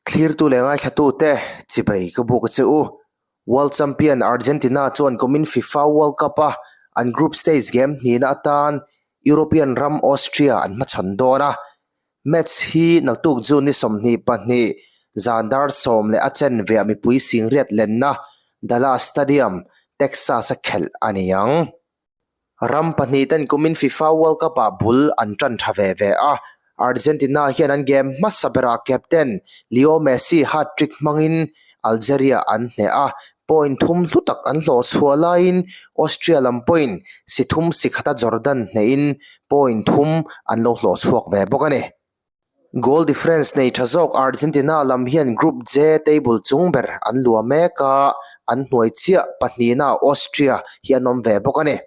Thlirtu leh ngaithlatute chibai ka buk a che u. World Champion Argentina chuan kumin FIFA World Cup-a an group stage game hnihna atan European ram Austria an hmachhawn dawn a. Match hi naktuk June ni 22 zan dar 10 leh a chen veah mipui singriat lenna Dallas Stadium, Texas-a khelh a ni ang. Ram pahnihten kumin FIFA World Cup-ah bul an tan tha ve ve a, Argentina hian an game hmasa berah captain Leo Messi hat-trick hmangin Algeria an hneh a, point thum hlu tak an hlawh chhuah laiin Austria lam pawhin si thum si khata Jordan hnehin point thum an lo hlawh chhuak ve bawk a ni. Goal difference nei tha zawk Argentina lam hian Group J table chung ber an luah mek a, an hnuai chiah pahnihna Austria hi an awm ve bawk a ni.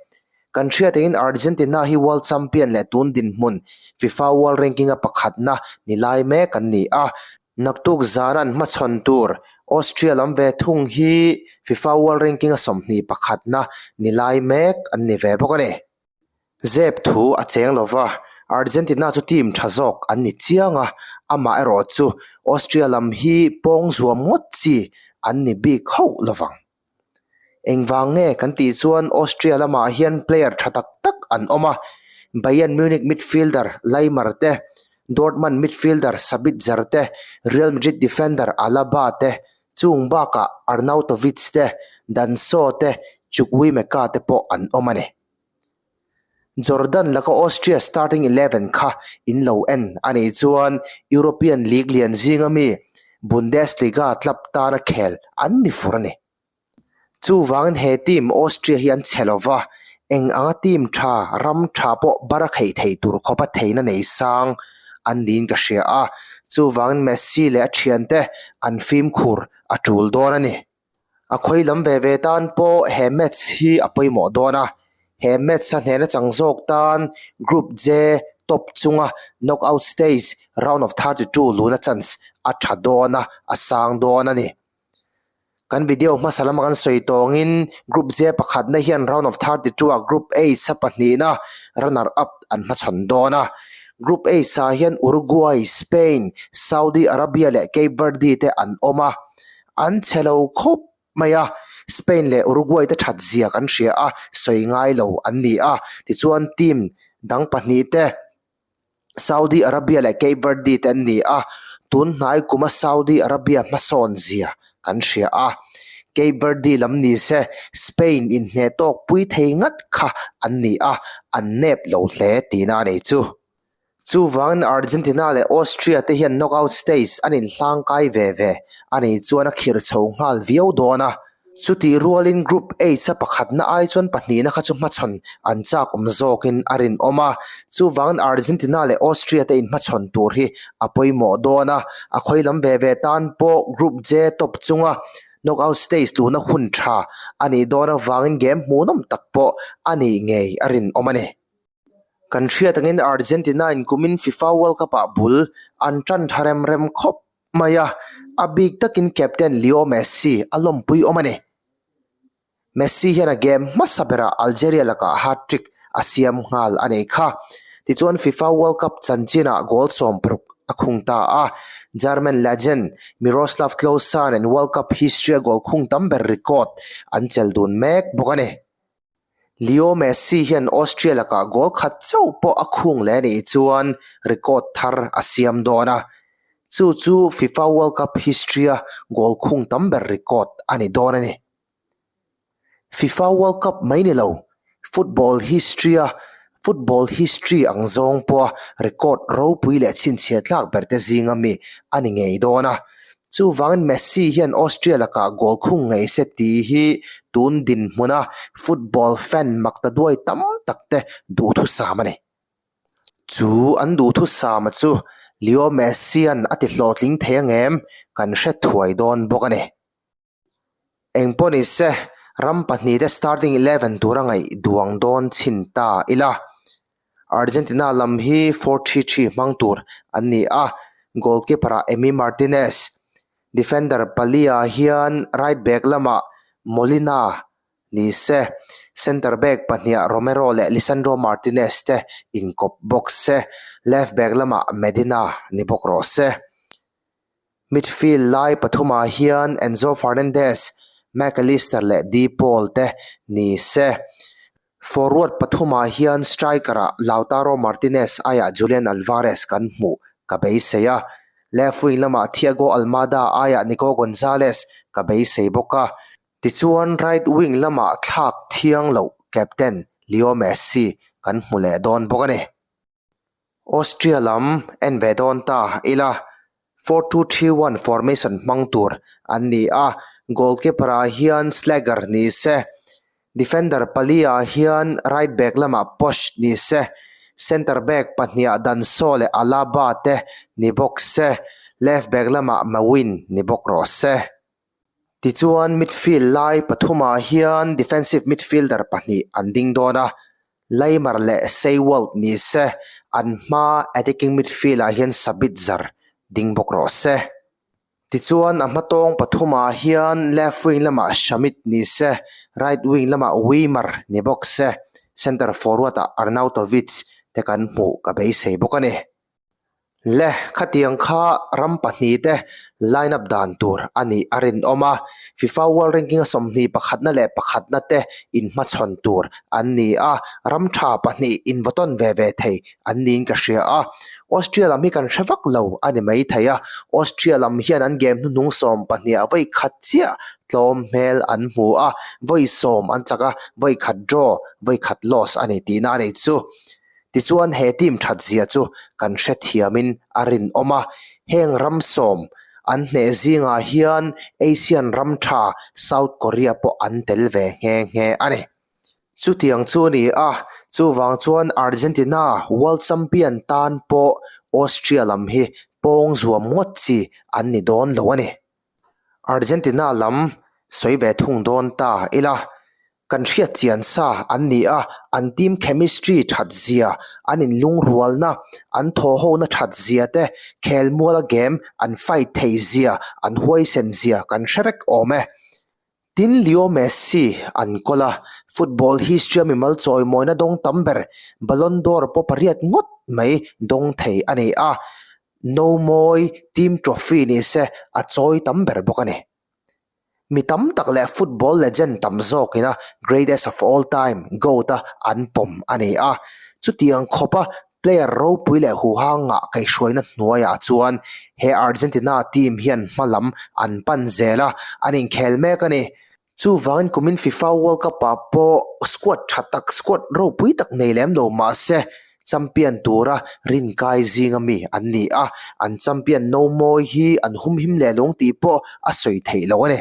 Kan hriat angin Argentina hi World Champion leh tun dinhmun FIFA World Ranking-a pakhatna ni lai mek an ni a, naktuk zana an hmachhawn tur Austria lam ve thung hi FIFA World Ranking-a 21na ni lai mek an ni ve bawk a ni. Zep thu a cheng lo va, Argentina chu team tha zawk an ni chiang a, amah erawh chu Austria lam hi pawng zuam ngawt chi an ni bik hauh lo vang. Engvang nge kan tih chuan Austria lamah hian player tha tak tak an awm a, Bayern Munich midfielder Laimer te, Dortmund midfielder Sabitzer te, Real Madrid defender Alaba te, chung bakah Arnautovic te, Danso te, Chukwuemeka te pawh an awm a ni. Jordan laka Austria starting eleven kha in lo en a nih chuan European League lian zinga mi Bundesliga club tana khel an ni fur a ni. Chuvangin he team Austria hi an chhe lova, eng anga team tha, ram tha pawh bar a kheih thei tur khawpa theihna nei sang an niin ka hria a, chuvangin Messi leh a thiante an fimkhur a tul dawn a ni. A khawi lam ve ve tan pawh he match hi a pawimawh dawn a, he match a hnehna chang zawk tan Group J top chunga knockout stage round of 32 luna chance a tha dawn a, a sang dawn a ni. Kan video hmasa lama kan sawi tawngin Group J pakhatna hian round of 32 ah Group H a pahnihna runner up an hmachhawn dawn a. Group H ah hian Uruguay, Spain, Saudi Arabia leh Cape Verde te an awm a. An chhe lo khawp mai a, Spain leh Uruguay te that zia kan hria a, sawi ngai lo an ni a. Tichuan team dang pahnih te Saudi Arabia leh Cape Verde te an ni a, tun hnai kuma Saudi Arabia hmasawn zia kan hria a. Cape Verde lam ni se Spain inhneh tawk pui thei ngat kha an ni a, an nep lo hle tihna a nei chu. Chuvangin Argentina leh Austria te hian knockout stage an inhlangkai ve ve a nih chuan a khirh chho nghal viau dawn a. Chutih rualin Group H-a pakhatna ai chuan pahnihna kha chu hmachhawn an chak awm zawkin a rinawm a. Chuvangin Argentina leh Austria te inhmachhawn tur hi a pawimawh dawn a, a khawi lam ve ve tan pawh Group J top chunga knockout stage luhna hun tha a nih dawn avangin game hmuhnawm tak pawh a nih ngei a rinawm a ni. Kan hriat angin Argentina in kumin FIFA World Cup ah bul an tan tha rem rem khawp mai a, a bik takin captain Leo Messi a lawmpui awm a ni. Messi hian a game hmasa berah Algeria lakah hat-trick a siam nghal a nei kha. Tichuan FIFA World Cup chanchinah goal 60 a khung ta a, German legend Miroslav Klose nen World Cup history a goal khung tam ber record an chelh dun mek bawk a ni. Leo Messi hian Austria lakah goal khat chauh pawh a khung leh a nih chuan record thar a siam dawn a, chu chu FIFA World Cup history-a goal khung tam ber record a ni dawn a ni. FIFA World Cup mai ni lo, football history-a football history ang zawng pawha record ropui leh chhinchhiah tlak berte zinga mi a ni ngei dawn a. Chuvangin Messi hian Austria lakah goal khung ngei se tih hi tun dinhmuna football fan makta duai tam tak te duhthusam a ni. Chu an duhthusama chu Leo Messi-a'n a ti hlawhtling thei angem kan hre thuai dawn bawk a ni. Engpawh ni se, ram pahnihte starting eleven tura ngaih duang dawn chhin ta ila. Argentina lam hi 4-3-3 hmang tur an ni a, goalkeeper-ah Emi Martinez, defender pali-ah hian right back lamah Molina ni se, centre back pahniha Romero leh Lisandro Martinez te inkawp bawk se, left back lamah Medina ni bawk rawh se. Midfield lai pathumah hian Enzo Fernandez, Mac Allister leh De Paul te ni se. Forward pathumah hian striker-ah Lautaro Martinez aiah Julian Alvarez kan hmuh ka beisei a. Left wing lamah Thiago Almada aiah Nico Gonzalez ka beisei bawk a. Tichuan right wing lamah thlak thiang loh captain Leo Messi kan hmu leh dawn bawk a ni. Austria lam en ve dawn ta ila, 4-2-3-1 formation hmang tur an ni a, goalkeeper ah hian Schlager ni se, defender pali ah hian right back lamah Posch ni se, centre back pahniha Danso leh Alaba te ni bawk se, left back lamah Mawin ni bawk rawh se. Tichuan midfield lai pathumah hian defensive midfielder pahnih an ding dawn a, Laimer leh Seiwald ni se, an hma attacking midfield ah hian Sabitzer ding bawk rawh se. Tichuan a hmatawng pathumah hian left wing lamah Schmidt ni se, right wing lamah Wimmer ni bawk se, centre forward ah Arnautovic te kan hmuh ka beisei bawk a ni. Le, khatiang kha ram pahnihte line up dan tur a nih a rinawm a, FIFA World Ranking a 21na leh pakhatna te inhmachhawn tur an ni a, ram tha pahnih invawtawn ve ve thei an niin ka hria a. Austria lam hi kan hre vak lo a ni mai thei a, Austria lam hian an game hnuhnung 12 ah vawi khat chiah tlawm hmel an hmu a, vawi sawm an chak a, vawi khat draw, vawi khat loss a ni tihna a ni chu. Tichuan he team that zia chu kan hrethiamin a rinawm a, heng ram sawm an hneh zingah hian Asian ram tha South Korea pawh an tel ve nghe nghe a ni. Chutiang chu a ni a, chuvang chuan Argentina World Champion tan pawh Austria lam hi pawng zuam ngawt chi an ni dawn lo a ni. Argentina lam sawi ve thung dawn ta ila, kan hriat chian sa an ni a, an team chemistry that zia, an inlungrualna, an thawhhona that zia te, khelmuala game an fight thei zia, an huaisen zia kan hre vek awm e. Tin Leo Messi an kawl a, football history a mimal chawimawina dawng tam ber Ballon d'Or pawh pariat ngawt mai dawng thei a ni a, No mawi team trophy ni se a chawi tam ber bawk a ni. Mi tam tak leh football legend tam zawkina greatest of all time, GOAT, a an pawm a ni a. Chutiang khawpa player ropui leh huhang ngah kaihhruaina hnuaiah chuan he Argentina team hian hma lam an pan zel a, an inkhel mek a ni. Chuvangin kumin FIFA World Cup ah pawh squad tha tak, squad ropui tak nei lem lo mahse champion tura rinkai zinga mi an ni a, an champion no mawi hi an humhim leh lung tih pawh a sawi theih loh a ni.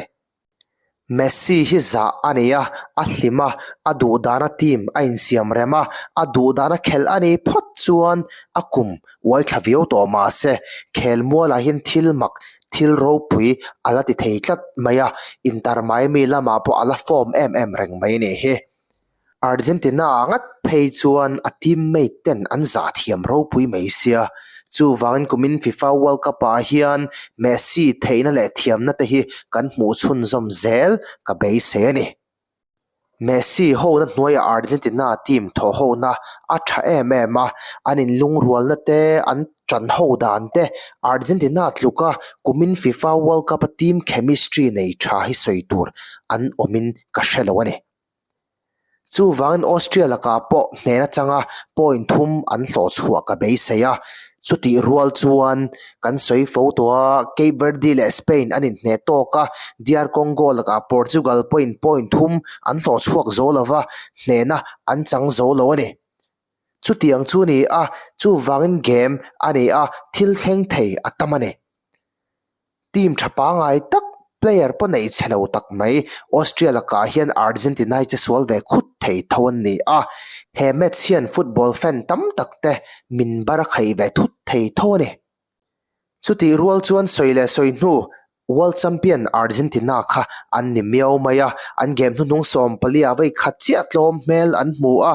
Messi hi zah a nei a, a hlim a, a duh dana team a insiam rem a, a duh dana khelh a nei phawt chuan a kum uai thla viau tawh mahse khelmualah hian thil mak Thil ropui a la ti thei tlat mai a, Inter Miami lamah pawh a la form em em reng mai nih hi. Argentina ah ngat phei chuan a teammate ten an zah thiam ropui mai sia. Chuvangin kumin FIFA World Cup ah hian Messi theihna leh thiamna te hi kan hmuh chhunzawm zel ka beisei a ni. Messi hona hnuaiah Argentina team thawhhona a tha em em a, an inlungrualna te, an tan ho dan te, Argentina tluka kumin FIFA World Cup a team chemistry nei tha hi sawi tur an awmin ka hre lo a ni. Chuvangin Austria lakah pawh hnen atanga point thum an hlawh chhuah ka beisei a, Chutih rual chuan kan sawi fo tawh a, Cape Verde leh Spain an inhneh tawk a, DR Congo lakah Portugal pawhin point thum an hlawh chhuak zo lo va, hnehna an chang zo lo a ni. Chutiang chu a ni a, chuvangin game a ni a, thil thleng thei a tam a ni. Team tha pangngai tak, player pawh neih chhe lo tak mai Austria lakah hian Argentina hi che sual ve khut thei tho an ni a, he match hian football fan tam tak te min bar a khaih ve thut thei tho a ni. Chutih rual chuan sawi leh sawi hnu World Champion Argentina kha an ni miau mai a, an game hnuhnung 14 ah vawi khat chiah tlawm hmel an hmu a,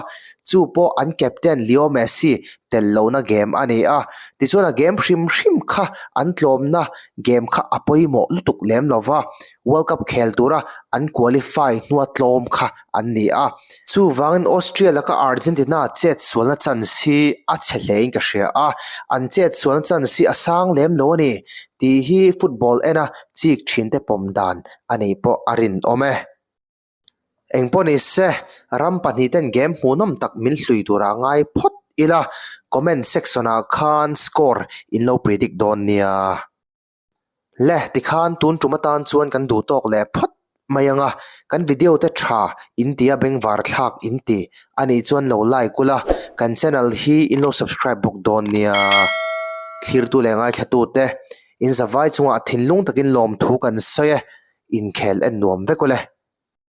chu pawh an captain Leo Messi tel lohna game a ni a, tichuan a game hrim hrim kha an tlawmna game kha a pawimawh lutuk lem lo va, World Cup khel tura an qualify hnua tlawm kha an ni a. Chuvangin Austria laka Argentina chet sualna chance hi a chhe hlein ka hria a, an chet sualna chance hi a sang lem lo a ni. Tih hi football ena chik thinte pawm dan a nih pawh a rinawm e. Engpawhnise, ram pahnihten game hmuhnawm tak min hlui turah ngai phawt ila, comment section-ah khan score in lo predict dawn nia. Le, tikhan tun tum atan chuan kan duh tawk leh phawt mai ang a, kan video te tha in tia bengvar thlak in ti a nih chuan lo like ula, kan channel hi in lo subscribe bawk dawn nia. Thlirtu leh ngaithlatute, in zavai chungah thinlung takin lawmthu kan sawi e, inkhel en nuam vek ule.